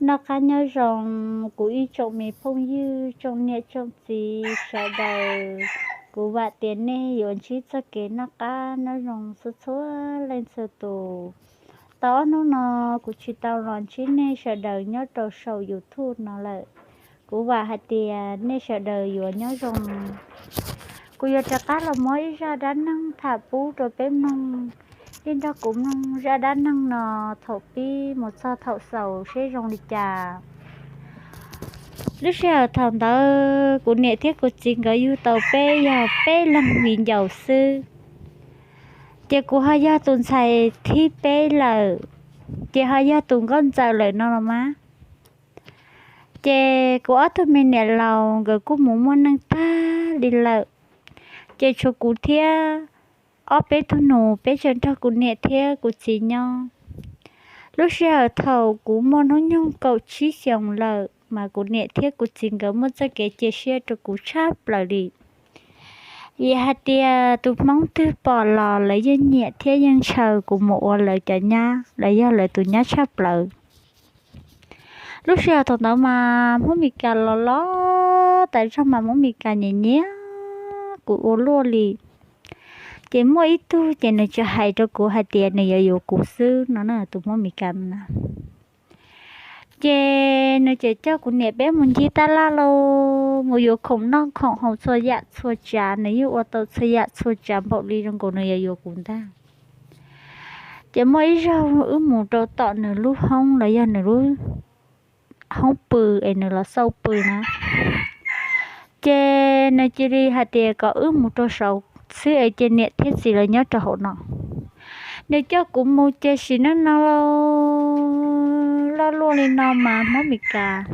Noj qab nyob zoo kuv ib tsoom me phooj ywg, tsoom niam tsoom txiv sawv daws. Kuv vam tias nej yuav ntsib txoj kev noj qab nyob zoo txhua txhua leej txhua tus. Tau ob hnub no kuv tsis tau los ntsib nej sawv daws nyob rau saum YouTube no lawm. Kuv vam hais tias nej sawv daws yuav nyob zoo. Kuv yuav rov qab los muab ib zaj dab neeg tham pub rau peb mloog. Ib nrog kuv mloog zaj dab neeg no thaum pib mus txog thaum xaus seb zoo li cas. Lub sij hawm thaum ntawd kuv niam thiab kuv txiv nkawd yug tau peb yog peb leeg viv ncaus xwb. Ces kuv ho yog tus ntxhais thib peb lawm, ces ho yog tus nkauj ntxawm lawm no los mas. Ces kuv ob tug me niam laus nkawd kuj mus muaj neej tag li lawm, ces tshuav kuv thiab ob peb tug nus peb tseem nrog kuv niam thiab kuv txiv nyob. Lub sij hawm thaum kuv muaj hnub nyoog kaum tsib xyoos lawm mas kuv niam thiab kuv txiv nkawd muaj txoj kev cia siab rau kuv tshaj plaws li. Vim hais tias tus Hmoob twg pom los lawv yeej nyiam thiab yeej ntshaw kuv mus ua lawv cov nyab, lawv yog lawv tus nyab tshaj plaws. Lub sij hawm thaum ntawd mas Hmoob Mes Kas los los tas zog mas Hmoob Mes Kas nyiam nyiam kuv ua luaj li. Ces muaj ib tug ces nws tsuas hais rau kuv hais tias nws yuav yuav kuv xwb no na, tus Hmoob Mes Kas na. Ces nws tseem coj kuv niam peb mus ncig taj laj los mus yuav khoom noj khoom haus txhua yam txhua tsav, nws yeej ua tau txhua yam txhua tsav npaum li zoo nkaus nws yuav yuav kuv ntag. Ces muaj ib zaug wb mus rau tom nws lub hoob los yog nws lub hoob pw es nws los xauj pw na. Ces nws cia li hais tias kom wb mus rau saud xwb es cia niam thiab txiv lawv nyob rau hauv no. Nws coj kuv mus ces sim neej no loj luaj li no mas Hmoob Mes Kas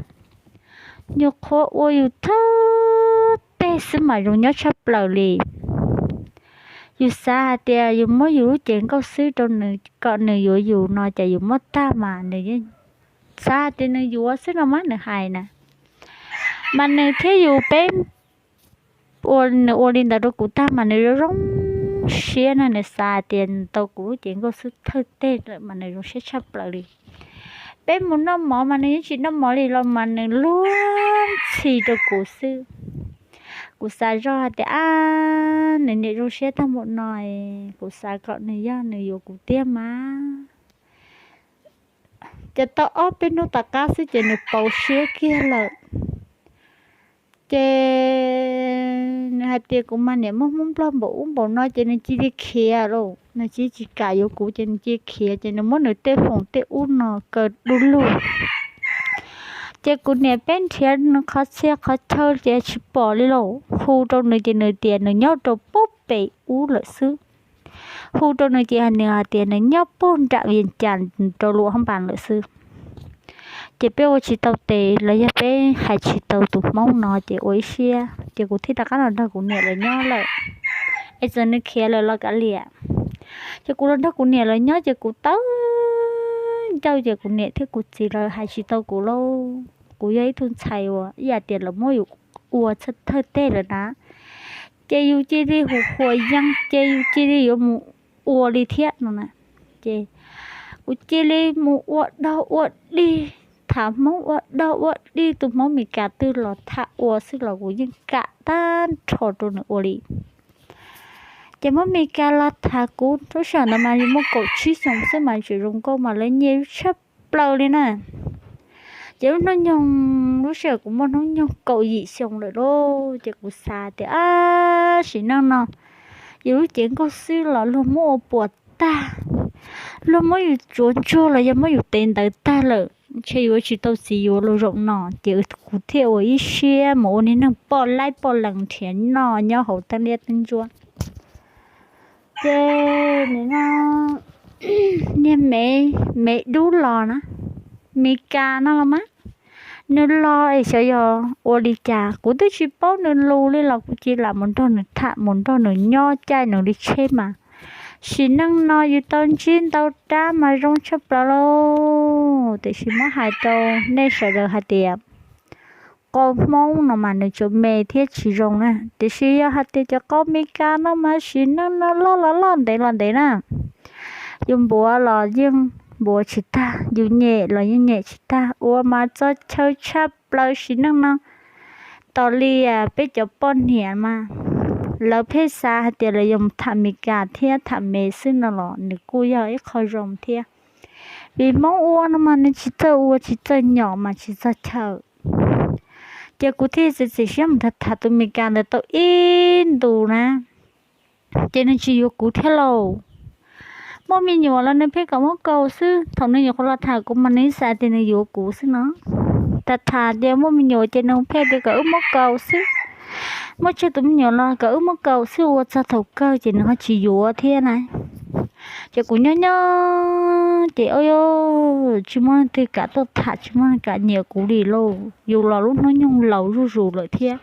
nyuag qhuav ua yus thawj teg xwb mas zoo nyob tshaj plaws li. Yus xav hais tias yus muab yus lub cev nkauj xwb rau nws kom nws yuav yus no ces yus muab tag mas nws xav hais tias nws yuav xwb no mas nws hais na. Mas nws thiab yus peb ua, nws ua li ntawd rau kuv tag mas nws zoo zoo siab na, nws xav hais tias nws tau kuv lub cev nkauj xwb thawj teg lawm mas nws zoo siab tshaj plaws li. Peb mus noj mov mas nws yeej tsis noj mov li los mas nws luag ntxhi rau kuv xwb. Kuv xav zoj hais tias ab, nws niam zoo siab tag npaum no, kuv xav kom nws yog nws yuav kuv tiag mas. Ces tau ob peb hnub tom qab xwb ces nws pauv siab kiag lawm. Ces nws hais tias kuv mas niam muaj Hmoob Nplog npaum ub npaum no ces nws cia li khiav lauj, nws cia li tsis kam yuav kuv ces nws cia li khiav ces nws muab nws tej foom tej ub no kaw du lug. Ces kuv niam peb nrhiav nws qhov txhia qhov chaw ces tsis pom li lauj, hu rau nws ces nws tias nws nyob rau pub pem ub lawm xwb. Hu rau nws ces nws hais tias nws nyob puag nram Vias Cas rau Luam Hab Npas lawm xwb. Ces peb ua tsis tau tes los yog peb hais tsis tau tus Hmoob no ces ua ib siab ces kuv thiaj rov qab los nrog kuv niam lawv nyob lawm. Es txawm nws khiav lawm los kav liam, ces kuv los nrog kuv niam lawv nyob ces kuv tawv ncauj ces kuv niam thiab kuv txiv lawv hais tsis tau kuv lauj. Kuv yog ib tug ntxhais uas ib yam tias lawv muab yus ua thawj teg lawm na, ces yus cia li hu huas yees ces yus cia li yuav mus ua li thiab no na. Ces kuv cia li mus ua dog ua dig, tham Hmoob ua dog ua dig, tus Hmoob Mes Kas twg los tham ua xwb los kuv yeej kam tag nrho rau nws ua li. Ces Hmoob Mes Kas los tham kuv, lub sij hawm ntawd mas yus muaj kaum tsib xyoos xwb mas tseem zoo nkauj mas lawv nyiam tshaj plaws li na. Ces lub hnub nyoog, lub sij hawm kuv muaj hnub nyoog kaum yim xyoo lawm lauj, ces kuv xav tias ab, sim neej no yus lub cev nkauj xwb los luag muab ua puas tag, luag muab yus tsuav ntsuag los yog muab yus tev ntawd tag lawm, ntshe yuav tsis tau txiv yuav los zaum no. Ces kuv thiaj ua ib siab mus ua niag neeg poj laib poj lees nrhiav noj nyob hauv teeb liab teeb ntsuab. Ces nim no niag me, me dub los na, Mes Kas no los mas, nws los es xyov yog ua li cas kuv twb tsis paub nws lus li los kuv cia li mus nrog nws tham mus nrog nws nyob caij nws li tsheb mas. Sim neej no yus tau ntsib ntau rab mas zoo tshaj plaws lauj, tiam sis muab hais rau nej sawv daws hais tias qau Hmoob no mas nws tsuas me thiab tsis zoo na, tiam sis yog hais tias cov qau Mes Kas no mas sim neej no loj los loj ntev los ntev na. Yus npuav los yeej npuav tsis tag, yus nyem los yeej nyem tsis tag, ua mas txog chaw tshaj plaws sim neej no. Tos li peb cov poj niam mas lawv pheej xav hais tias lawv yuav mus tham Meskas thiab tham Mes xwb no los nws kuj yog ib qho zoo thiab. Vim Hmoob ua no mas nws tsis txawj ua tsis txawj nyom mas tsis txog chaw. Ces kuv thiaj txiav txim siab mus tham tham tus Meskas ntawd tau ib ntus na, ces nws tsis yuav kuv thiab lauj. Muaj me nyuam los nws pheej kom muab kaus xwb, thaum nws nyuam qhuav los tham kuv mas nws xav tias nws yuav kuv xwb no. Tham tham tias muaj me nyuam ces nws pheej tias kom wb muab kaus xwb. Muaj tsawg tus me nyuam los kom wb muab kaus xwb, ua txog thaum kawg ces nws ho tsis yuav thiab na. Ces kuv nyob nyob ces tsis muaj leej twg kam tuaj tham, tsis muaj leej kam nyiam kuv li lauj, yus los lub hnub nyoog laus zuj zus lawm thiab.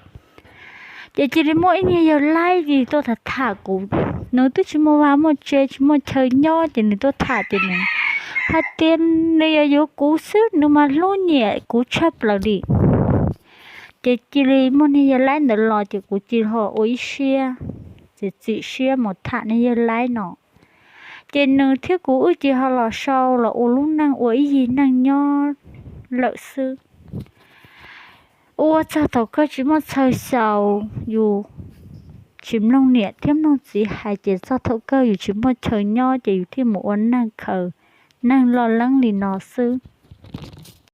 Ces cia li muaj ib niag yawg laib li tuaj tham tham kuv. Nws twb tsis muaj vaj muaj tse tsis muaj chaw nyob ces nws tuaj tham ces nws hais tias nws yog yuav kuv xwb, nws mas hlub nyiam kuv tshaj plaws li. Ces cia li muaj niag yawg laib ntawd los ces kuv cia li ho ua ib siab, txiav txim siab mus tham niag yawg laib no. Ces nws thiab kuv wb cia li ho los sau los ua lub neej ua ib yig neej nyob lawm xwb. Ua txog thaum kawg tsis muaj chaw xyaum, yus tsis mloog niam thiab mloog txiv hais ces txog thaum kawg yus tsis muaj chaw nyob ces yus thiaj mus ua neeg khaws, neeg loj leeb li no xwb.